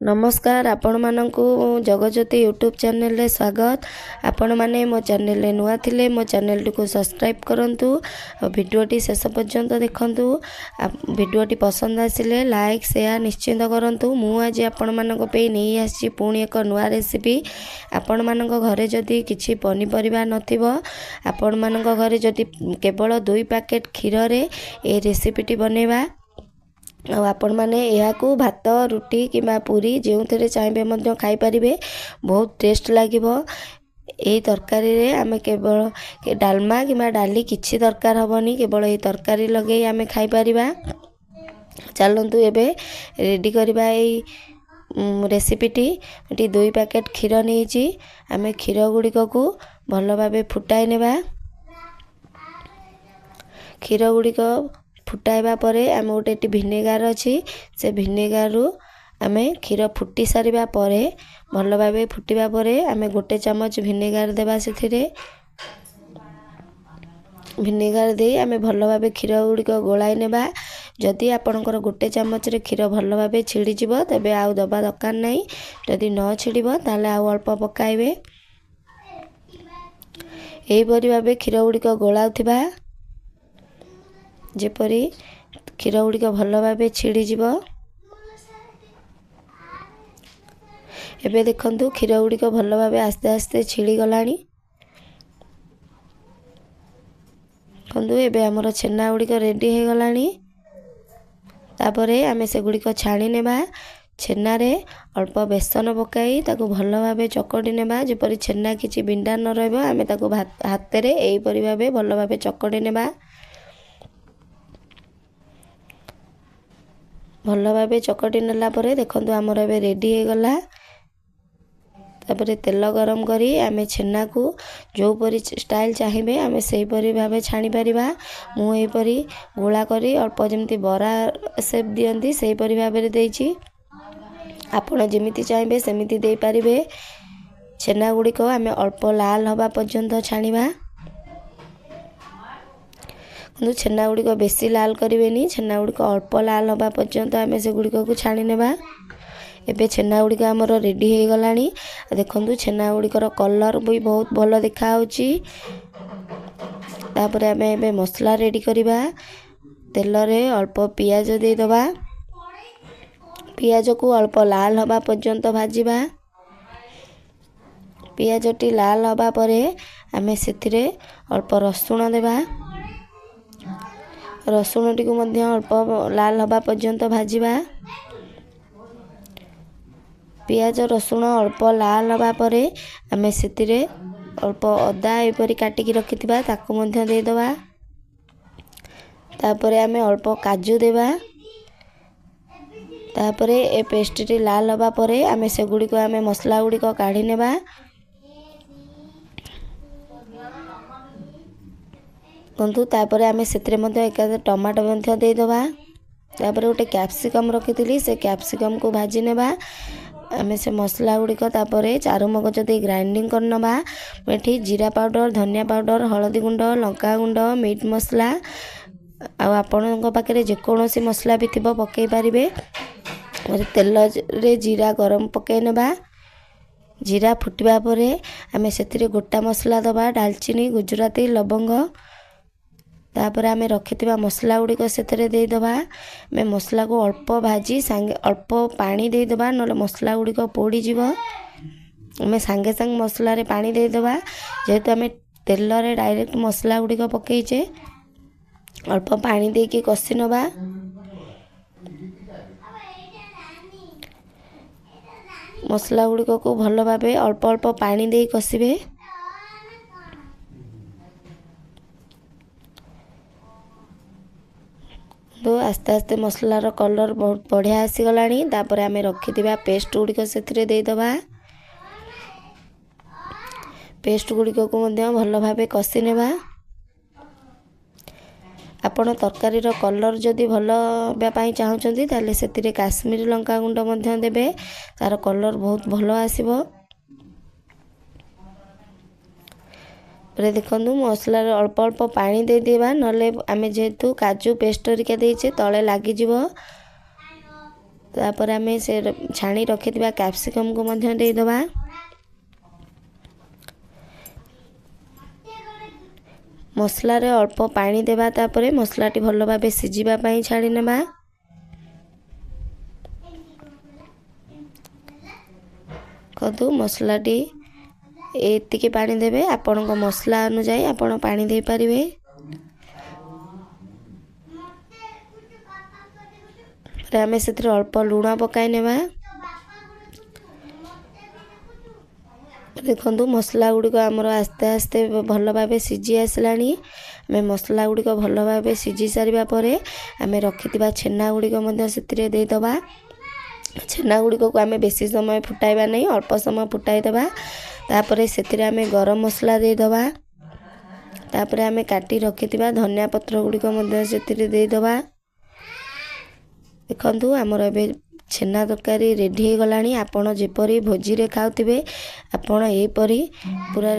ନମସ୍କାର, ଆପଣମାନଙ୍କୁ ଜଗଜ୍ୟୋତି ୟୁଟ୍ୟୁବ୍ ଚ୍ୟାନେଲରେ ସ୍ୱାଗତ। ଆପଣମାନେ ମୋ ଚ୍ୟାନେଲରେ ନୂଆ ଥିଲେ ମୋ ଚ୍ୟାନେଲଟିକୁ ସବସ୍କ୍ରାଇବ୍ କରନ୍ତୁ ଆଉ ଭିଡ଼ିଓଟି ଶେଷ ପର୍ଯ୍ୟନ୍ତ ଦେଖନ୍ତୁ। ଭିଡ଼ିଓଟି ପସନ୍ଦ ଆସିଲେ ଲାଇକ୍, ସେୟାର ନିଶ୍ଚିତ କରନ୍ତୁ। ମୁଁ ଆଜି ଆପଣମାନଙ୍କ ପାଇଁ ନେଇ ଆସିଛି ପୁଣି ଏକ ନୂଆ ରେସିପି। ଆପଣମାନଙ୍କ ଘରେ ଯଦି କିଛି ପନିପରିବା ନଥିବ, ଆପଣମାନଙ୍କ ଘରେ ଯଦି କେବଳ 2 ପ୍ୟାକେଟ୍ କ୍ଷୀରରେ ଏ ରେସିପିଟି ବନେଇବା, ଆଉ ଆପଣମାନେ ଏହାକୁ ଭାତ, ରୁଟି କିମ୍ବା ପୁରୀ ଯେଉଁଥିରେ ଚାହିଁବେ ମଧ୍ୟ ଖାଇପାରିବେ, ବହୁତ ଟେଷ୍ଟ ଲାଗିବ। ଏହି ତରକାରୀରେ ଆମେ କେବଳ ଡାଲମା କିମ୍ବା ଡାଲି କିଛି ଦରକାର ହେବନି, କେବଳ ଏହି ତରକାରୀ ଲଗେଇ ଆମେ ଖାଇପାରିବା। ଚାଲନ୍ତୁ ଏବେ ରେଡ଼ି କରିବା ଏଇ ରେସିପିଟି। ଏଠି 2 ପ୍ୟାକେଟ୍ କ୍ଷୀର ନେଇଛି। ଆମେ କ୍ଷୀର ଗୁଡ଼ିକକୁ ଭଲ ଭାବେ ଫୁଟାଇ ନେବା। କ୍ଷୀର ଗୁଡ଼ିକ ଫୁଟାଇବା ପରେ ଆମେ ଗୋଟେ ଏଠି ଭିନେଗାର ଅଛି, ସେ ଭିନେଗାରରୁ ଆମେ କ୍ଷୀର ଫୁଟି ସାରିବା ପରେ, ଭଲ ଭାବେ ଫୁଟିବା ପରେ ଆମେ 1 ଚାମଚ ଭିନେଗାର ଦେବା। ସେଥିରେ ଭିନେଗାର ଦେଇ ଆମେ ଭଲ ଭାବେ କ୍ଷୀର ଗୁଡ଼ିକ ଗୋଳାଇ ନେବା। ଯଦି ଆପଣଙ୍କର 1 ଚାମଚରେ କ୍ଷୀର ଭଲ ଭାବେ ଛିଡ଼ିଯିବ, ତେବେ ଆଉ ଦେବା ଦରକାର ନାହିଁ। ଯଦି ନ ଛିଡ଼ିବ, ତାହେଲେ ଆଉ ଅଳ୍ପ ପକାଇବେ। ଏହିପରି ଭାବେ କ୍ଷୀର ଗୁଡ଼ିକ ଗୋଳାଉଥିବା, ଯେପରି କ୍ଷୀର ଗୁଡ଼ିକ ଭଲ ଭାବେ ଛିଡ଼ିଯିବ। ଏବେ ଦେଖନ୍ତୁ, କ୍ଷୀର ଗୁଡ଼ିକ ଭଲ ଭାବେ ଆସ୍ତେ ଆସ୍ତେ ଛିଡ଼ିଗଲାଣି। ଦେଖନ୍ତୁ, ଏବେ ଆମର ଛେନା ଗୁଡ଼ିକ ରେଡ଼ି ହେଇଗଲାଣି। ତାପରେ ଆମେ ସେଗୁଡ଼ିକ ଛାଣି ନେବା। ଛେନାରେ ଅଳ୍ପ ବେସନ ପକାଇ ତାକୁ ଭଲ ଭାବେ ଚକଟି ନେବା, ଯେପରି ଛେନା କିଛି ବିଣ୍ଡା ନ ରହିବ। ଆମେ ତାକୁ ହାତରେ ଏହିପରି ଭାବେ ଭଲ ଭାବେ ଚକଟି ନେବା। ଭଲ ଭାବେ ଚକଟି ନେଲା ପରେ ଦେଖନ୍ତୁ, ଆମର ଏବେ ରେଡ଼ି ହେଇଗଲା। ତାପରେ ତେଲ ଗରମ କରି ଆମେ ଛେନାକୁ ଯେଉଁପରି ଷ୍ଟାଇଲ୍ ଚାହିଁବେ ଆମେ ସେହିପରି ଭାବେ ଛାଣିପାରିବା। ମୁଁ ଏହିପରି ଗୋଳା କରି ଅଳ୍ପ ଯେମିତି ବରା ସେପ୍ ଦିଅନ୍ତି ସେହିପରି ଭାବରେ ଦେଇଛି। ଆପଣ ଯେମିତି ଚାହିଁବେ ସେମିତି ଦେଇପାରିବେ। ଛେନା ଗୁଡ଼ିକ ଆମେ ଅଳ୍ପ ଲାଲ ହେବା ପର୍ଯ୍ୟନ୍ତ ଛାଣିବା, କିନ୍ତୁ ଛେନା ଗୁଡ଼ିକ ବେଶୀ ଲାଲ କରିବେନି। ଛେନା ଗୁଡ଼ିକ ଅଳ୍ପ ଲାଲ ହେବା ପର୍ଯ୍ୟନ୍ତ ଆମେ ସେଗୁଡ଼ିକକୁ ଛାଣି ନେବା। ଏବେ ଛେନା ଗୁଡ଼ିକ ଆମର ରେଡ଼ି ହେଇଗଲାଣି। ଦେଖନ୍ତୁ, ଛେନା ଗୁଡ଼ିକର କଲର୍ ବି ବହୁତ ଭଲ ଦେଖାହେଉଛି। ତାପରେ ଆମେ ଏବେ ମସଲା ରେଡ଼ି କରିବା। ତେଲରେ ଅଳ୍ପ ପିଆଜ ଦେଇଦେବା। ପିଆଜକୁ ଅଳ୍ପ ଲାଲ ହେବା ପର୍ଯ୍ୟନ୍ତ ଭାଜିବା। ପିଆଜଟି ଲାଲ ହେବା ପରେ ଆମେ ସେଥିରେ ଅଳ୍ପ ରସୁଣ ଦେବା। ରସୁଣଟିକୁ ମଧ୍ୟ ଅଳ୍ପ ଲାଲ ହେବା ପର୍ଯ୍ୟନ୍ତ ଭାଜିବା। ପିଆଜ ରସୁଣ ଅଳ୍ପ ଲାଲ ହେବା ପରେ ଆମେ ସେଥିରେ ଅଳ୍ପ ଅଦା ଏପରି କାଟିକି ରଖିଥିବା ତାକୁ ମଧ୍ୟ ଦେଇଦେବା। ତାପରେ ଆମେ ଅଳ୍ପ କାଜୁ ଦେବା। ତାପରେ ଏ ପେଷ୍ଟଟି ଲାଲ ହେବା ପରେ ଆମେ ସେଗୁଡ଼ିକ ଆମେ ମସଲା ଗୁଡ଼ିକ କାଢ଼ି ନେବା। ଦେଖନ୍ତୁ, ତାପରେ ଆମେ ସେଥିରେ ମଧ୍ୟ ଏକାଥରେ ଟମାଟୋ ମଧ୍ୟ ଦେଇଦେବା। ତାପରେ ଗୋଟେ କ୍ୟାପ୍ସିକମ୍ ରଖିଥିଲି, ସେ କ୍ୟାପ୍ସିକମ୍କୁ ଭାଜି ନେବା। ଆମେ ସେ ମସଲା ଗୁଡ଼ିକ ତାପରେ ଚାରୁମଗଜ ଦେଇ ଗ୍ରାଇଣ୍ଡିଙ୍ଗ କରିନେବା। ଏଠି ଜିରା ପାଉଡ଼ର, ଧନିଆ ପାଉଡ଼ର, ହଳଦୀ ଗୁଣ୍ଡ, ଲଙ୍କା ଗୁଣ୍ଡ, ମିଟ୍ ମସଲା, ଆଉ ଆପଣଙ୍କ ପାଖରେ ଯେକୌଣସି ମସଲା ବି ଥିବ ପକାଇ ପାରିବେ। ତେଲରେ ଜିରା ଗରମ ପକାଇ ନେବା। ଜିରା ଫୁଟିବା ପରେ ଆମେ ସେଥିରେ ଗୋଟା ମସଲା ଦେବା, ଡାଲଚିନି, ଗୁଜୁରାତି, ଲବଙ୍ଗ। ତାପରେ ଆମେ ରଖିଥିବା ମସଲା ଗୁଡ଼ିକ ସେଥିରେ ଦେଇଦେବା। ଆମେ ମସଲାକୁ ଅଳ୍ପ ଭାଜି ସାଙ୍ଗେ ଅଳ୍ପ ପାଣି ଦେଇଦେବା, ନହେଲେ ମସଲା ଗୁଡ଼ିକ ପୋଡ଼ିଯିବ। ଆମେ ସାଙ୍ଗେ ସାଙ୍ଗେ ମସଲାରେ ପାଣି ଦେଇଦେବା, ଯେହେତୁ ଆମେ ତେଲରେ ଡାଇରେକ୍ଟ ମସଲା ଗୁଡ଼ିକ ପକାଇଛେ। ଅଳ୍ପ ପାଣି ଦେଇକି କଷି ନେବା। ମସଲା ଗୁଡ଼ିକକୁ ଭଲ ଭାବେ ଅଳ୍ପ ଅଳ୍ପ ପାଣି ଦେଇ କଷିବେ। ଆସ୍ତେ ଆସ୍ତେ ମସଲାର କଲର୍ ବହୁତ ବଢ଼ିଆ ଆସିଗଲାଣି। ତାପରେ ଆମେ ରଖିଥିବା ପେଷ୍ଟ ଗୁଡ଼ିକ ସେଥିରେ ଦେଇଦେବା। ପେଷ୍ଟ ଗୁଡ଼ିକକୁ ମଧ୍ୟ ଭଲ ଭାବେ କଷି ନେବା। ଆପଣ ତରକାରୀର କଲର୍ ଯଦି ଭଲ ହେବା ପାଇଁ ଚାହୁଁଛନ୍ତି, ତାହେଲେ ସେଥିରେ କାଶ୍ମୀରୀ ଲଙ୍କା ଗୁଣ୍ଡ ମଧ୍ୟ ଦେବେ, ତା'ର କଲର୍ ବହୁତ ଭଲ ଆସିବ। ପରେ ଦେଖନ୍ତୁ, ମସଲାରେ ଅଳ୍ପ ଅଳ୍ପ ପାଣି ଦେଇଦେବା, ନହେଲେ ଆମେ ଯେହେତୁ କାଜୁ ପେଷ୍ଟ ହେରିକା ଦେଇଛେ ତଳେ ଲାଗିଯିବ। ତାପରେ ଆମେ ସେ ଛାଣି ରଖିଥିବା କ୍ୟାପ୍ସିକମ୍କୁ ମଧ୍ୟ ଦେଇଦେବା। ମସଲାରେ ଅଳ୍ପ ପାଣି ଦେବା। ତାପରେ ମସଲାଟି ଭଲ ଭାବେ ସିଝିବା ପାଇଁ ଛାଡ଼ି ନେବା। ଦେଖନ୍ତୁ ମସଲାଟି ଏତିକି ପାଣି ଦେବେ, ଆପଣଙ୍କ ମସଲା ଅନୁଯାୟୀ ଆପଣ ପାଣି ଦେଇପାରିବେ। ଆମେ ସେଥିରେ ଅଳ୍ପ ଲୁଣ ପକାଇ ନେବା। ଦେଖନ୍ତୁ ମସଲା ଗୁଡ଼ିକ ଆମର ଆସ୍ତେ ଆସ୍ତେ ଭଲ ଭାବେ ସିଝି ଆସିଲାଣି। ଆମେ ମସଲା ଗୁଡ଼ିକ ଭଲ ଭାବେ ସିଝି ସାରିବା ପରେ ଆମେ ରଖିଥିବା ଛେନା ଗୁଡ଼ିକ ମଧ୍ୟ ସେଥିରେ ଦେଇଦେବା। ଛେନା ଗୁଡ଼ିକକୁ ଆମେ ବେଶୀ ସମୟ ଫୁଟାଇବା ନାହିଁ, ଅଳ୍ପ ସମୟ ଫୁଟାଇ ଦେବା। ତାପରେ ସେଥିରେ ଆମେ ଗରମ ମସଲା ଦେଇଦେବା। ତାପରେ ଆମେ କାଟି ରଖିଥିବା ଧନିଆ ପତ୍ର ଗୁଡ଼ିକ ମଧ୍ୟ ସେଥିରେ ଦେଇଦେବା। ଦେଖନ୍ତୁ ଆମର ଏବେ ଛେନା ତରକାରୀ ରେଡ଼ି ହେଇଗଲାଣି। ଆପଣ ଯେପରି ଭୋଜିରେ ଖାଉଥିବେ, ଆପଣ ଏହିପରି ପୁରା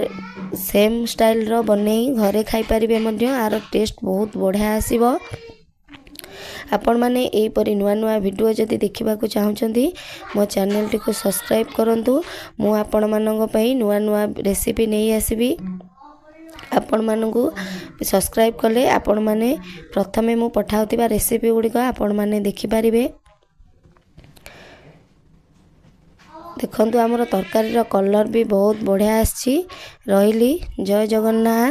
ସେମ୍ ଷ୍ଟାଇଲ୍ର ବନେଇ ଘରେ ଖାଇପାରିବେ ମଧ୍ୟ। ଆର ଟେଷ୍ଟ ବହୁତ ବଢ଼ିଆ ଆସିବ। ଆପଣମାନେ ଏହିପରି ନୂଆ ନୂଆ ଭିଡ଼ିଓ ଯଦି ଦେଖିବାକୁ ଚାହୁଁଛନ୍ତି, ମୋ ଚ୍ୟାନେଲଟିକୁ ସବସ୍କ୍ରାଇବ୍ କରନ୍ତୁ। ମୁଁ ଆପଣମାନଙ୍କ ପାଇଁ ନୂଆ ନୂଆ ରେସିପି ନେଇ ଆସିବି। ଆପଣମାନଙ୍କୁ ସବସ୍କ୍ରାଇବ୍ କଲେ ଆପଣମାନେ ପ୍ରଥମେ ମୁଁ ପଠାଉଥିବା ରେସିପି ଗୁଡ଼ିକ ଆପଣମାନେ ଦେଖିପାରିବେ। ଦେଖନ୍ତୁ ଆମର ତରକାରୀର କଲର୍ ବି ବହୁତ ବଢ଼ିଆ ଆସିଛି। ରହିଲି, ଜୟ ଜଗନ୍ନାଥ।